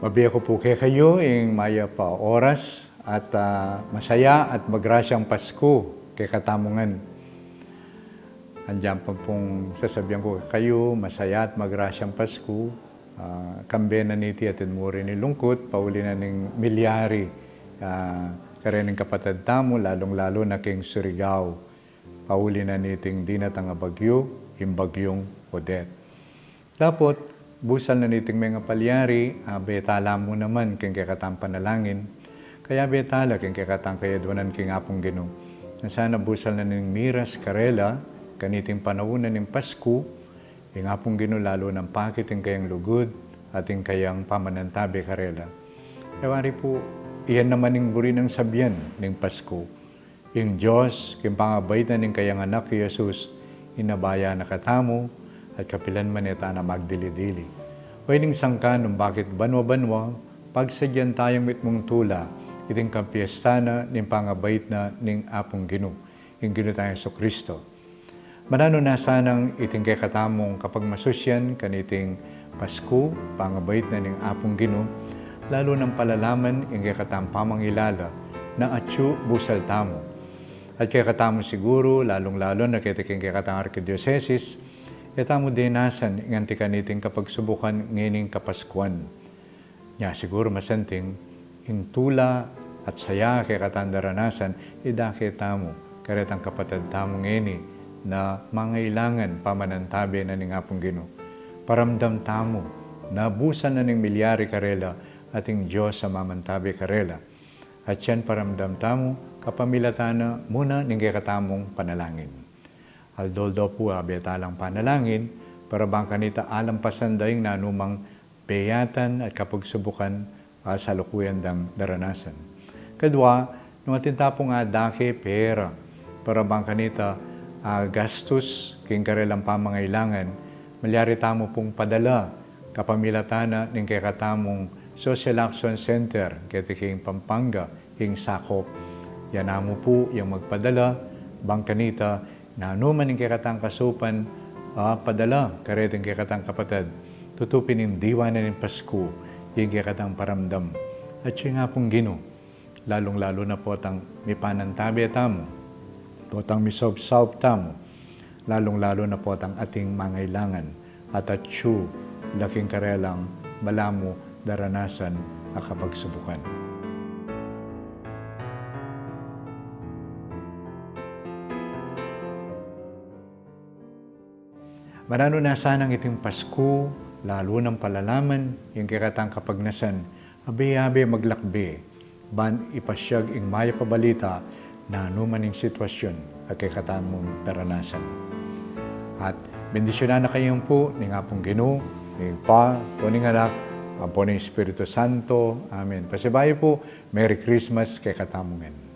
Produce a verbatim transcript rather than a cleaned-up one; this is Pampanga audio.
Mabie ku pu kekayu ing mayap a oras at, ah, masaya at magrasyang Pasku kekatamu ngan. Andiyan pa pung sasabian ku kekayu, masaya at magrasyang Pasku, ah, kambe na niti atin mu rin ing lungkut, pauli na ning milyari, ah, kareng kapatad tamu, lalung-lalu na king Surigao, pauli na niting dinatang a bagyu, ing bagyung Odette. Dapot, busal na niting mengapalyari, abe tala mu naman king kekatang panalangin, kayabe tala king kekatang kayadwanan king Apung Ginu. Na sana busal na ning miras karela, kaniting panaun na ning Pasku, ing Apung Ginu lalu nang pakit ing kayang lugud, at ing kayang pamanantabe karela. E wari pu, iyan naman ing buri nang sabian ning Pasku. Ing Dios, king pangabait na ning kayang anak i Jesus, inabaya na katamu, at kapilan man e ta na magdili-dili. O ining sangkan nung bakit banwa-banwa, pagsadyan tayang mitmung tula, iting kapiestan na ning pangabait na ning Apung Ginu, ing Ginu tang Jesucristo. Mananu na sanang iting kekatamung kapagmasusian kaniting Pasku, pangabait na ning Apung Ginu, lalu nang palalaman ing kekatang pamangilala na atyu busal tamu. At kekatamu siguru, lalung-lalu na keti king kekatang arkidiosesis, e tamu denasan ing anti kaniting kapagsubukan ngening Kapaskuan. Nya siguru masanting, ing tula at saya kekatang daranasan, idake tamu, karetang kapatad tamu ngeni, na mangailangan pamanantabe na ning Apung Ginu. Paramdam tamu, na busal na ning milyari karela, at ing Dios a mamantabe karela. At yan paramdam tamu, kapamilatan na mu na ning kekatamung panalangin. Aldo-aldo pu abe talang panalangin, para bang kanita alampasan da ing nanumang beyatan at kapagsubukan a salukuyan dang daranasan. Kadwa, nung atin ta pung adake pera, para bang kanita agastus king karelang pamangailangan, malyari tamu pung padala, kapamilatan na ning kekatamung Social Action Center, keti king Pampanga, ing sakop. Yan na mu pu yang magpadala, bang kanita, nanu man ing kekatang kasupan, ah, padala, kareting kekatang kapatad. Tutu pin ing diwa na ning Pasku, ing kekatang paramdam. At ing Apung Ginu, lalung-lalu na potang mipanantabe tamu, potang misaupsaup tamu, lalung-lalu na potang ating mangailangan, at atyu la king karelang balamu daranasan a kapagsubukan. Mananu na sanang iting Pasku, lalu nang palalaman ing kekatang kapagnasan, abe-abe maglakbe, ban ipasyag ing mayap a balita, nanu man ing sitwasyun a kekatamung daranasan. At bendisyunan na kayu pu ning Apung Ginu, ning Ibpa, ampo ning Anak, ampo ning Espiritu Santo. Amen. Pasibayu pu, Merry Christmas kekatamu ngan.